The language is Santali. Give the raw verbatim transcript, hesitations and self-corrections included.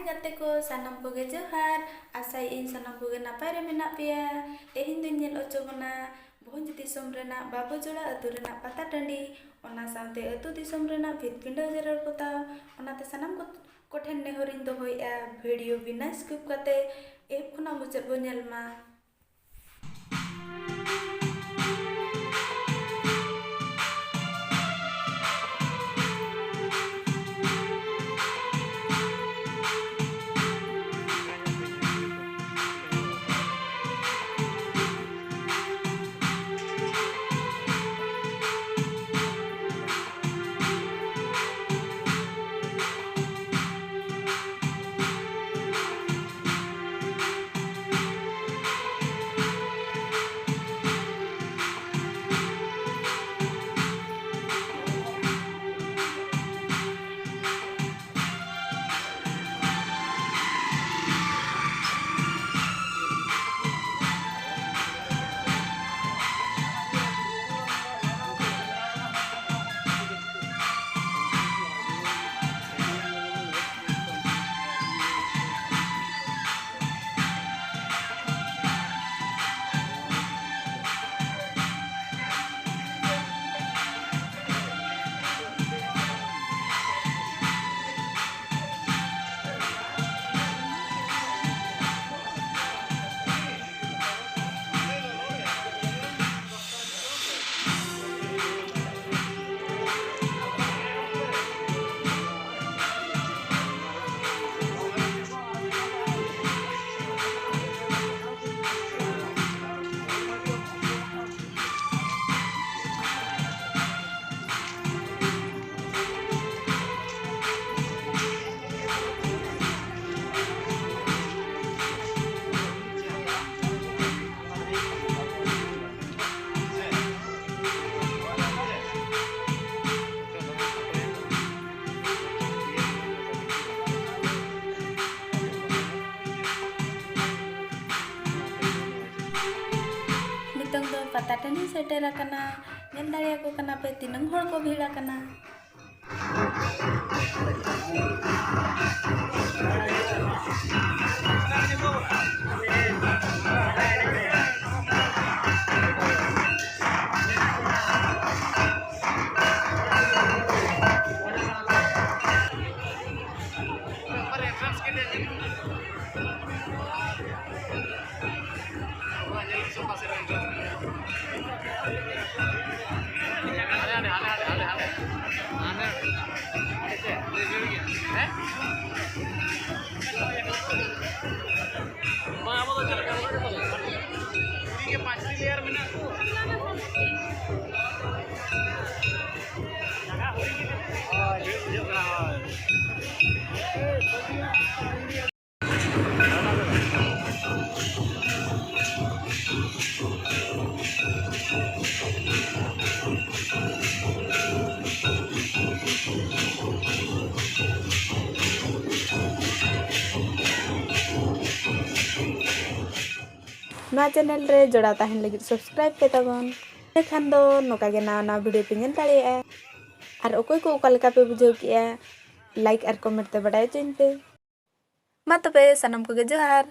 ᱜᱟᱛᱮ ᱠᱚ, ᱥᱟᱱᱟᱢ ᱠᱚᱜᱮ ᱡᱚᱦᱟᱨ᱾ ᱟᱥᱟᱭᱮᱫ ᱟᱹᱧ ᱥᱟᱱᱟᱢ ᱠᱚᱜᱮ ᱱᱟᱯᱟᱭ ᱨᱮ ᱢᱮᱱᱟᱜ ᱯᱮᱭᱟ᱾ ᱛᱮᱦᱮᱧ ᱫᱚᱧ ᱧᱮᱞ ᱦᱚᱪᱚ ᱵᱚᱱᱟ ᱵᱷᱚᱸᱡᱽ ᱫᱤᱥᱚᱢ ᱨᱮᱱᱟᱜ ᱵᱟᱵᱩᱡᱚᱲᱟ ᱟᱹᱛᱩ ᱨᱮᱱᱟᱜ ᱯᱟᱛᱟ ᱴᱟᱺᱰᱤ, ᱚᱱᱟ ᱥᱟᱶᱛᱮ ᱟᱹᱛᱩ ᱫᱤᱥᱚᱢ ᱨᱮᱱᱟᱜ ᱵᱷᱤᱛ ᱯᱤᱸᱰᱟᱹ ᱡᱮᱨᱮᱲ ᱯᱚᱛᱟᱣ᱾ ᱚᱱᱟᱛᱮ ᱥᱟᱱᱟᱢ ᱠᱚ, ᱠᱚᱴᱷᱮᱱ ᱱᱮᱦᱚᱨᱤᱧ ᱫᱚᱦᱚᱭᱮᱫᱼᱟ, ᱵᱷᱤᱰᱤᱭᱳ ᱵᱤᱱᱟ ᱥᱠᱤᱯ ᱠᱟᱛᱮ ᱮᱦᱚᱵ ᱠᱷᱚᱱᱟᱜ ᱢᱩᱪᱟᱹᱫ ᱵᱚ ᱧᱮᱞ ᱢᱟ᱾ ᱱᱤᱛᱚᱝ ᱫᱚ ᱯᱟᱛᱟ ᱴᱟᱺᱰᱤ ᱥᱮᱴᱮᱨ ᱟᱠᱟᱱᱟ᱾ ᱧᱮᱞ ᱫᱟᱲᱮᱭᱟᱠᱚ ᱠᱟᱱᱟ ᱯᱮ ᱛᱤᱱᱟᱹᱝ ᱦᱚᱲ ᱠᱚ ᱵᱷᱤᱲ ᱟᱠᱟᱱᱟ᱾ ᱱᱚᱣᱟ ᱪᱮᱱᱮᱞ ᱨᱮ ᱡᱚᱲᱟᱣ ᱛᱟᱦᱮᱱ ᱞᱟᱹᱜᱤᱫ ᱥᱟᱵᱥᱠᱨᱟᱭᱤᱵ ᱯᱮ ᱛᱟᱵᱚᱱ᱾ ᱮᱱᱠᱷᱟᱱ ᱫᱚ ᱱᱚᱝᱠᱟ ᱜᱮ ᱱᱟᱣᱟ ᱱᱟᱣᱟ ᱵᱷᱤᱰᱤᱭᱳ ᱯᱮ ᱧᱮᱞ ᱫᱟᱲᱮᱭᱟᱜᱼᱟ᱾ ᱟᱨ ᱚᱠᱚᱭ ᱠᱚ ᱚᱠᱟ ᱞᱮᱠᱟ ᱯᱮ ᱵᱩᱡᱷᱟᱹᱣ ᱠᱮᱜᱼᱟ, ᱞᱟᱭᱤᱠ ᱟᱨ ᱠᱚᱢᱮᱱᱴ ᱛᱮ ᱵᱟᱰᱟᱭ ᱦᱚᱪᱚᱧ ᱯᱮ᱾ ᱢᱟ ᱛᱚᱵᱮ ᱥᱟᱱᱟᱢ ᱠᱚᱜᱮ ᱡᱚᱦᱟᱨ᱾